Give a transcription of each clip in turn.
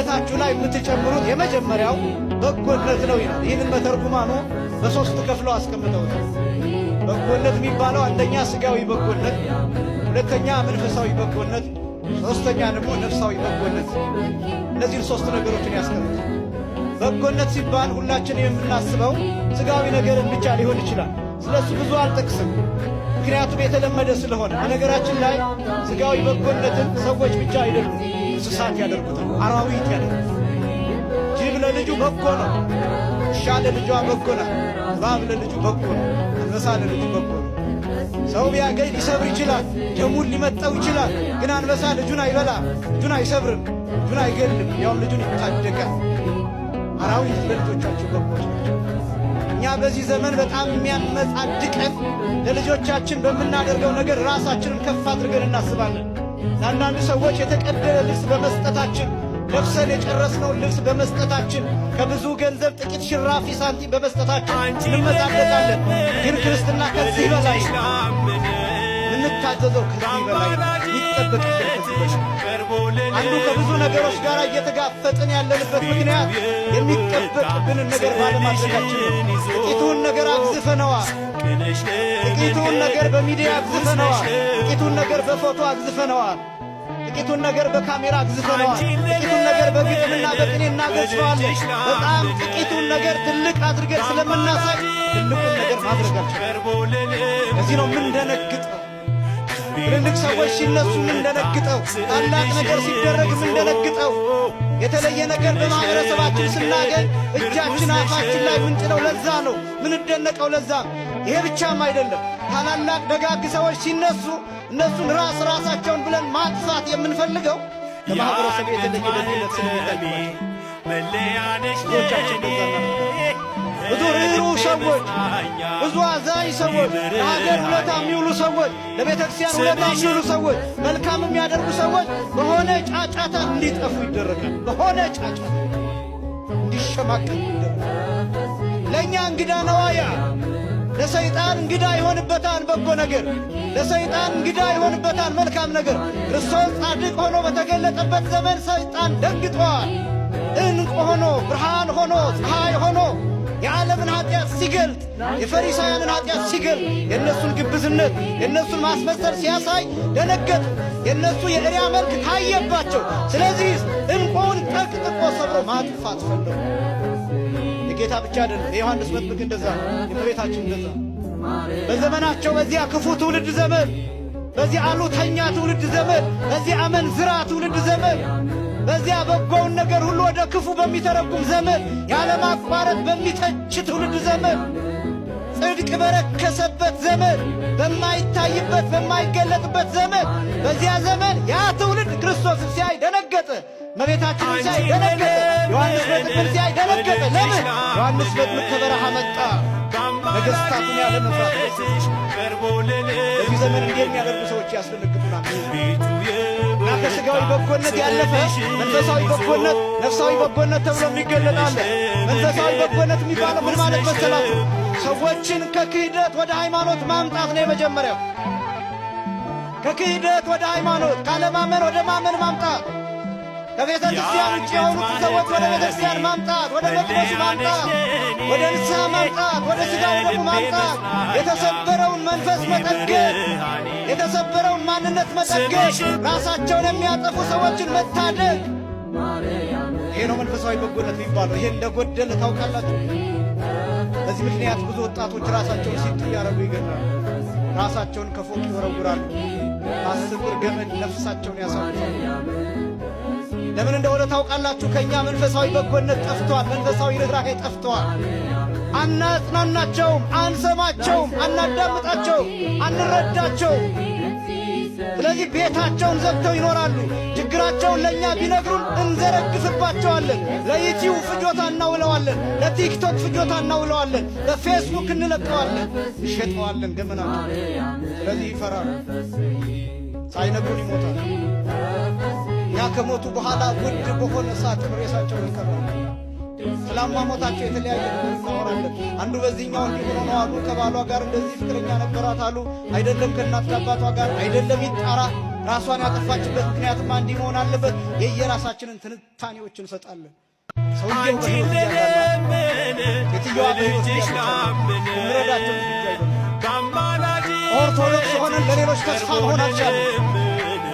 በእምነታችሁ ላይ የምትጨምሩት የመጀመሪያው በጎነት ነው ይላል። ይህንን መተርጉማኑ በሦስት ከፍለው አስቀምጠውታል። በጎነት የሚባለው አንደኛ ስጋዊ በጎነት፣ ሁለተኛ መንፈሳዊ በጎነት፣ ሶስተኛ ደግሞ ነፍሳዊ በጎነት። እነዚህን ሶስት ነገሮችን ያስቀምጣል። በጎነት ሲባል ሁላችን የምናስበው ስጋዊ ነገርን ብቻ ሊሆን ይችላል። ስለሱ ብዙ አልጠቅስም፣ ምክንያቱም የተለመደ ስለሆነ። በነገራችን ላይ ስጋዊ በጎነትን ሰዎች ብቻ አይደሉም፣ እንስሳት ያደርጉታል፣ አራዊት ያደርጉታል። ጅብ ለልጁ በጎ ነው። ውሻ ለልጇ በጎ ናት። እባብ ለልጁ በጎ ነው። አንበሳ ለልጁ በጎ ነው። ሰው ቢያገኝ ሊሰብር ይችላል፣ ደሙን ሊመጠው ይችላል። ግን አንበሳ ልጁን አይበላም፣ ልጁን አይሰብርም፣ ልጁን አይገልም፣ ያውም ልጁን ይታደጋል። አራዊት ለልጆቻቸው በጎች ናቸው። እኛ በዚህ ዘመን በጣም የሚያመጻድቀን ለልጆቻችን በምናደርገው ነገር ራሳችንን ከፍ አድርገን እናስባለን። ለአንዳንድ ሰዎች የተቀደደ ልብስ በመስጠታችን፣ ለብሰን የጨረስነውን ልብስ በመስጠታችን፣ ከብዙ ገንዘብ ጥቂት ሽራፊ ሳንቲም በመስጠታችን እንመጻደቃለን። ግን ክርስትና ከዚህ በላይ፣ የምንታዘዘው ከዚህ በላይ፣ የሚጠበቅብን ከዚህ በላይ። አንዱ ከብዙ ነገሮች ጋር እየተጋፈጥን ያለንበት ምክንያት የሚጠበቅብንን ነገር ባለማድረጋችን ነው። ጥቂቱን ነገር አግዝፈነዋል። ጥቂቱን ነገር በሚዲያ አግዝፈነዋል። ጥቂቱን ነገር በፎቶ አግዝፈነዋል። ጥቂቱን ነገር በካሜራ አግዝፈነዋል። ጥቂቱን ነገር በግጥምና በቅኔ እናገዝፈዋለን። በጣም ጥቂቱን ነገር ትልቅ አድርገን ስለምናሳይ ትልቁን ነገር ማድረግ አልቻልንም። ለዚህ ነው ምንደነግጠው። ትልልቅ ሰዎች ሲነሱ ምንደነግጠው፣ ታላቅ ነገር ሲደረግ ምንደነግጠው፣ የተለየ ነገር በማኅበረሰባችን ስናገኝ እጃችን አፋችን ላይ ምንጭነው። ለዛ ነው ምንደነቀው። ለዛ ይሄ ብቻም አይደለም። ታላላቅ ደጋግ ሰዎች ሲነሱ እነሱን ራስ ራሳቸውን ብለን ማጥፋት የምንፈልገው ለማኅበረሰብ የተለየ ደግነት ስለሚታይባቸው ብዙዎቻችን በዛ እናደርጋለን። ብዙ ርኅሩህ ሰዎች፣ ብዙ አዛኝ ሰዎች፣ ለሀገር ውለታ የሚውሉ ሰዎች፣ ለቤተ ክርስቲያን ውለታ የሚውሉ ሰዎች፣ መልካም የሚያደርጉ ሰዎች በሆነ ጫጫታ እንዲጠፉ ይደረጋል። በሆነ ጫጫታ እንዲሸማቀቁ ይደረጋል። ለእኛ እንግዳ ነዋ ያ። ለሰይጣን እንግዳ ይሆንበታል በጎ ነገር፣ ለሰይጣን እንግዳ ይሆንበታል መልካም ነገር። ክርስቶስ ጻድቅ ሆኖ በተገለጠበት ዘመን ሰይጣን ደንግጧል። ዕንቁ ሆኖ፣ ብርሃን ሆኖ፣ ፀሐይ ሆኖ የዓለምን ኃጢአት ሲገልጥ፣ የፈሪሳውያንን ኃጢአት ሲገልጥ፣ የእነሱን ግብዝነት፣ የእነሱን ማስመሰል ሲያሳይ ደነገጡ። የእነሱ የእሪያ መልክ ታየባቸው። ስለዚህ ዕንቁውን ጠቅጥቆ ሰብሮ ማጥፋት ፈለጉ። የጌታ ብቻ አይደለም፣ የዮሐንስ መጥምቅ እንደዛ ነው፣ የእመቤታችን እንደዛ ነው። በዘመናቸው በዚያ ክፉ ትውልድ ዘመን፣ በዚያ አሉተኛ ትውልድ ዘመን፣ በዚያ አመንዝራ ትውልድ ዘመን፣ በዚያ በጎውን ነገር ሁሉ ወደ ክፉ በሚተረጉም ዘመን፣ ያለማቋረጥ በሚተች ትውልድ ዘመን፣ ጽድቅ በረከሰበት ዘመን፣ በማይታይበት በማይገለጥበት ዘመን፣ በዚያ ዘመን ያ ትውልድ ክርስቶስን ሲያይ ደነገጠ። እመቤታችንን ሲያይ ደነገጠ። ዮሐንስ መጥምቅን ሲያይ ደነገጠ። ለምን? ዮሐንስ መጥምቅ ከበረሃ መጣ። ነገሥታቱን ያለ መፍራት። በዚህ ዘመን እንዲህ የሚያደርጉ ሰዎች ያስደነግጡናል። እና ከሥጋዊ በጎነት ያለፈ መንፈሳዊ በጎነት፣ ነፍሳዊ በጎነት ተብሎ የሚገለጣለ። መንፈሳዊ በጎነት የሚባለው ምን ማለት መሰላችሁ? ሰዎችን ከክህደት ወደ ሃይማኖት ማምጣት ነው የመጀመሪያው። ከክህደት ወደ ሃይማኖት፣ ካለማመን ወደ ማመን ማምጣት፣ ከቤተ ክርስቲያን ውጭ የሆኑትን ሰዎች ወደ ቤተ ክርስቲያን ማምጣት፣ ወደ መቅደሱ ማምጣት፣ ወደ ንስሐ ማምጣት፣ ወደ ሥጋ ወደሙ ማምጣት፣ የተሰበረውን መንፈስ መጠገን፣ የተሰበረውን ማንነት መጠገን፣ ራሳቸውን የሚያጠፉ ሰዎችን መታደግ። ይሄ ነው መንፈሳዊ በጎነት የሚባለው። ይሄ እንደጎደለ ታውቃላችሁ። በዚህ ምክንያት ብዙ ወጣቶች ራሳቸውን ሲጥ እያደረጉ ይገላሉ። ራሳቸውን ከፎቅ ይወረውራሉ። በ10 ብር ገመድ ነፍሳቸውን ያሳልፋሉ። ለምን እንደሆነ ታውቃላችሁ? ከእኛ መንፈሳዊ በጎነት ጠፍቷል። መንፈሳዊ ርኅራሄ ጠፍቷል። አናጽናናቸውም፣ አንሰማቸውም፣ አናዳምጣቸውም፣ አንረዳቸውም። ስለዚህ ቤታቸውን ዘግተው ይኖራሉ። ችግራቸውን ለእኛ ቢነግሩን እንዘረግፍባቸዋለን። ለዩቲዩብ ፍጆታ እናውለዋለን፣ ለቲክቶክ ፍጆታ እናውለዋለን፣ ለፌስቡክ እንለቀዋለን፣ እንሸጠዋለን ገመናቸው። ስለዚህ ይፈራሉ። ሳይነግሩን ይሞታል። እኛ ከሞቱ በኋላ ውድ በሆነ ሳጥን ሬሳቸውን እንቀብራለን። ስለ አሟሟታቸው የተለያየ ነገር እናወራለን። አንዱ በዚህኛው እንዲህ ሆኖ ነው አሉ፣ ከባሏ ጋር እንደዚህ ፍቅረኛ ነበራት አሉ፣ አይደለም ከእናት ከአባቷ ጋር አይደለም ይጣራ። ራሷን ያጠፋችበት ምክንያትማ እንዲህ መሆን አለበት። የየራሳችንን ትንታኔዎች እንሰጣለን። ሰውየው በሕይወት እያለ፣ ሴትዮዋ በሕይወት እያለች እንረዳቸው ዝግጁ አይደለም። ኦርቶዶክስ ሆነን ለሌሎች ተስፋ መሆን አልቻልንም።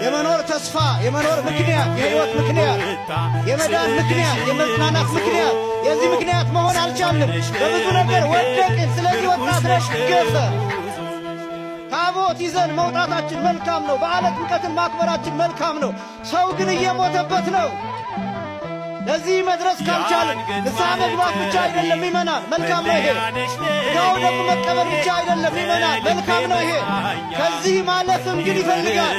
የመኖር ተስፋ፣ የመኖር ምክንያት፣ የህይወት ምክንያት፣ የመዳን ምክንያት፣ የመጽናናት ምክንያት፣ የዚህ ምክንያት መሆን አልቻልንም። በብዙ ነገር ወደቅን። ስለዚህ ወጣት ረገፈ። ታቦት ይዘን መውጣታችን መልካም ነው። በዓለ ጥምቀትን ማክበራችን መልካም ነው። ሰው ግን እየሞተበት ነው። ለዚህ መድረስ ካልቻልን ንስሐ መግባት ብቻ አይደለም ይመናል፣ መልካም ነው ይሄ። ሥጋው ደግሞ መቀበል ብቻ አይደለም ይመናል፣ መልካም ነው ይሄ። ከዚህ ማለፍም ግን ይፈልጋል።